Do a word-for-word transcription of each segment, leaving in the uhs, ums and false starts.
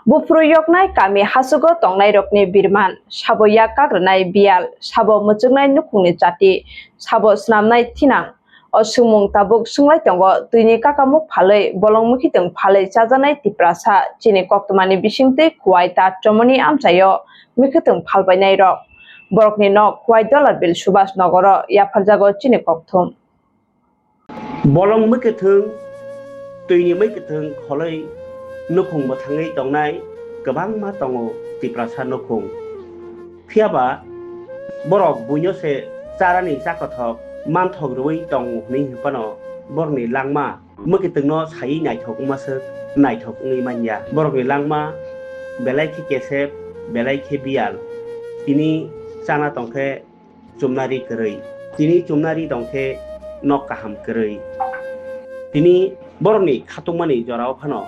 Buphuru yoknai kami hachugo tongnairokni birman, sabo yak kak rwnai biyal, sabo mwchwknai nukhungni chati, sabo snamnai thinang. O swngmung tabuk swnglai tongo, twini kakamuk phalwi, bolong mwkhitwng phalwi chajaknai Tiprasa, chini koktwmani bisingtwi Khowai Tat Chomoni amchaio mwkhitwng phalbainairok. Borokni nok Khowai Dolabil Subhas Nogoro yapharjago chini kokthum. Bolong mwkhitwng, twini mwkhitwng kholwi nukhung mwthangwi tongnai kwbangma tongo Tiprasa nukhung. Phiyaba borok buino se charani chakothok manthok rwui tongo hwnwi hwnphano borokni langma mwkhitwngno saiwi naithok wngmaswk naithok wngwi manya. Borokni langma belai khe kesep, belai khe biyal. Tini chana tongkhe chumnari kwrwi. Tini chumnari tongkhe nok kaham kwrwi. Tini borokni khatungmani jorao phano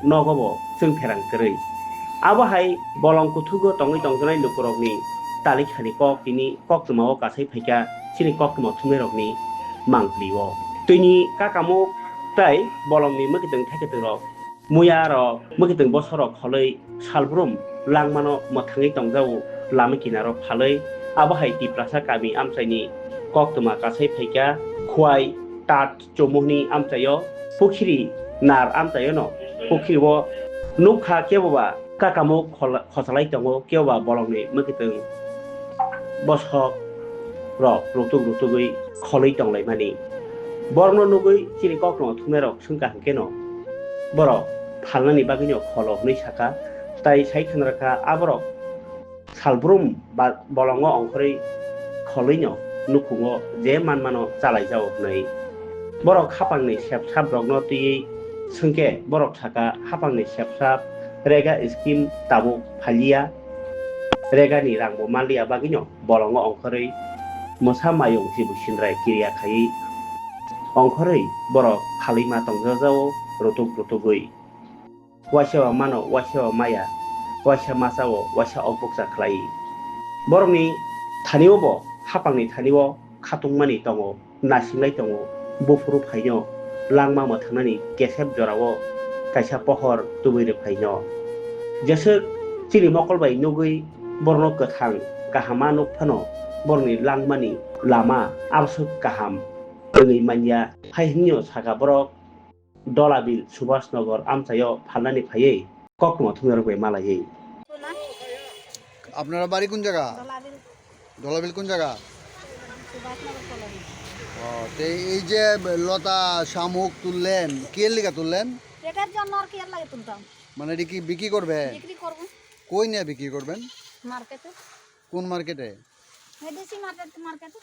nogo bo chwng pherang kwrwi. Abo hai bolong kuthugo tongwi tongjaknai lukurokni talikhani kok tini koktwmao kasai phaikha chini koktwma thumnairokni mangpili-o. Twini kakamuk tei bolongni mwkhitwng thekitwng rok Muya aro mwkhitwng bosorok kholwi salbrum langmano mwthangwi tongjago lama kinaro phalwi. Abo hai Tiprasa kami amchaini koktwma kasai phaikha Khowai Tat Chomoni amchaio pukhiri nar amchaiono pukhiri o nukha keboba kakamuk khola-, khochalai tongo keboba bolongni mwkhitwng bosok rok rutuk rutugwi kholwi tonglaimani. Borokno nugwi chini koktwma thumnairok swngkha hwnkhe no borok phalnani bagwino kholo hwnwi sakha, tai sai thangrakha aborok salbrum ba bolongo ongkhorwi kholwino nukhungo je manmano chalaijao hwnwi. Borok hapangni sepsap rokno twiwi swngkhe borok sakha hapangni sepsap rega scheme tabuk phaliya, regani rangbo manliya bagwino bolongo ongkhorwi mwsa mayung jibu sindrai kiriya khaiwi ongkhorwi borok phalwi ma tongjajao rutuk rutugwi. Waisa mano, waisa maya, waisa masa o, waisa okboksa khlai. Borokni thani o bo, hapangni thani o khatungmani tongo, nasinglai tongo, buphuru phaino langma mwthangnani kesep jorao kaisa pohor tubui rwphaino. Jeswk chini mokol bai nugwi borokno kwthang kaham ma nuk phano borokni langmani lama aboswk kaham wngwi manya hai hwnwi saka borok. Dolabil Subhas Nagar amchaio phalnani phaiwi koktwma thumnairok bai malaiwi. আপনারা বাড়ি কোন জায়গা? দলাবিল। দলাবিল কোন জায়গা? সুভাষনগর কলোনি। ও, তো এই যে লতা শামুক তুললেন, কি এর লিগা তুললেন? পেটের জন্য আর কি এর লাগে তুলতাম। মানে এটা কি বিক্রি করবে? বিক্রি করব। কই নিয়ে বিক্রি করবেন? মার্কেটে। কোন মার্কেটে? এডিসি মার্কেট, মার্কেটে।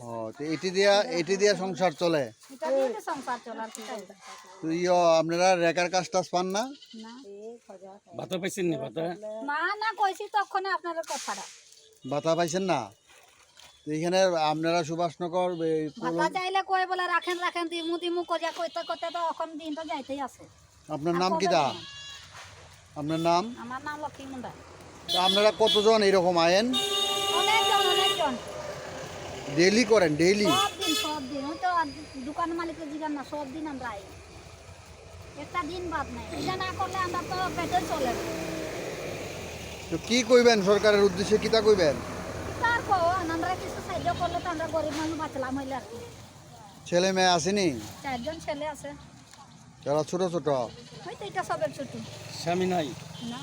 ও, তো এটি দিয়া, এটি দিয়া সংসার চলে? এটা দিয়ে তো সংসার চলে, আর কি করবে? তো ইয়ো, আপনারা রেকার কাজ টাজ পান না? না। ভাতা পাইছেন নি, ভাতা? না, না, কইছি তখন আপনারা কথাটা। ভাতা পাইছেন না? তো এখানে আপনারা সুভাষনগর, এই ভাতা পুরো চাইলে কই বলে রাখেন, রাখেন, দিমু, দিমু, করিয়া কইতে, কইতে তো এখন দিন তো যাইতেই আছে। আপনার নাম কিতা? আপনার নাম? আমার নাম লক্ষ্মী মুন্ডা। তো আপনারা কতজন এইরকম আয়েন? অনেকজন, অনেকজন। ডেইলি করেন, ডেইলি? সব দিন, সব দিন। ওই তো আর দোকান মালিককে জিজ্ঞান না, সব দিন আমরা আই। একটা দিন বাদ নাই। এটা না করলে আমরা তো পেটে চলে না। তো কি কইবেন সরকারের উদ্দেশ্যে, কিতা কইবেন? কিতা আর কও, আমরা কিছু সাহায্য করলে তো আমরা গরিব মানুষ বাঁচলাম হইলে আর কি। ছেলে মেয়ে আসেনি? চারজন ছেলে আছে। যারা ছোট ছোট? ওই তো এটা সবের ছোট। স্বামী নাই? না।